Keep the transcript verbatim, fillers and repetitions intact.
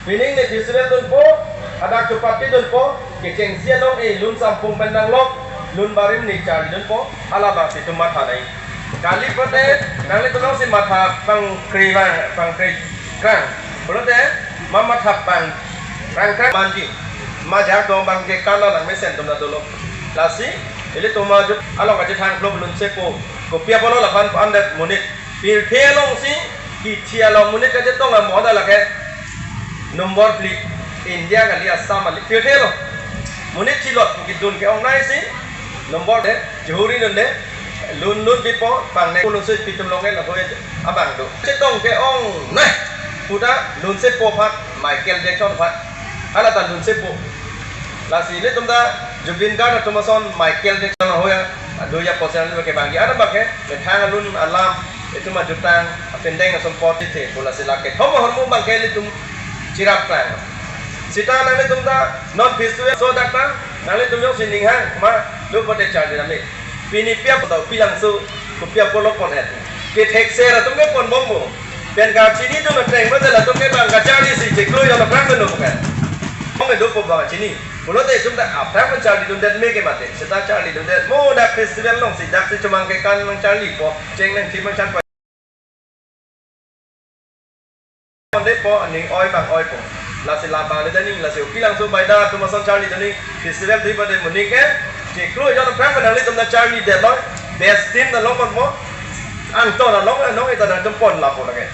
Pining ne festival dunpo, hadak chupatpi dunpo, kechengsi along e lun sampung pen nanglok, lun barim ne charli dunpo, hala abang si itum matha nai. Kali pote, nanglitum along si matha pangkri bang, pangkri krang. Pulote, ma matha pangkrang krang manji. Ma jak dong abang ke kana lang mesen atum na dolo. Lasi, ilitum ajut along kachethang klop lun sepo. Kopi apotlo laphan andet monit. Pirthe along si, kithi along monit kachetong amo da lake nombor phli, India kali, Assam kali, pirthe along. Monit thilot kidun ke-ong nai si, nombor de, jehuri nun de, lun lun pipo, pang ne, lun si pitum long ke lahoi abang do. Chetong ke-ong nai, puta lun sepo aphan, Michael Jackson aphan, hala ta lun sepo. Lasi ilitum ta Zubeen Garg atum ason Michael Jackson ahoi, adu ya posen lu ke bangji. Ada abang ke, methang alun alam, itum ajutang, apindeng ason pot ithe, pu lasi lake. Thom ahormu abang ke ilitum chirap krang. Sita nanglitum ta, non festival so dak ta, nanglitum jongsi ning hang, ma, do pote charli nami. Pini pi apot, pi langso, kopi apotlo pon het. Kethekser atum ke pon bompo. Pen kachini atum atreng ba jala atum ke bang kacharli si cheklo yo aphrang meno ke. Mong do po bang chini. Pulote itum ta aphrang pen charli dundet me ke mate. Seta charli dundet. Mo dak festival along si dak si chomang ke kan nang charlipo. Cheng nang thim nang chan po. Onde po, ning oi bang oipo. Lasi labang le daning, lasi kopi langso baida atum ason charli daning. Festival di pada moning ke, cheklo yo aphrang pen nanglitum ta charli detlo. Best team ta long pon mo. Angton ta long, nong ita nangtum pon lapo lake.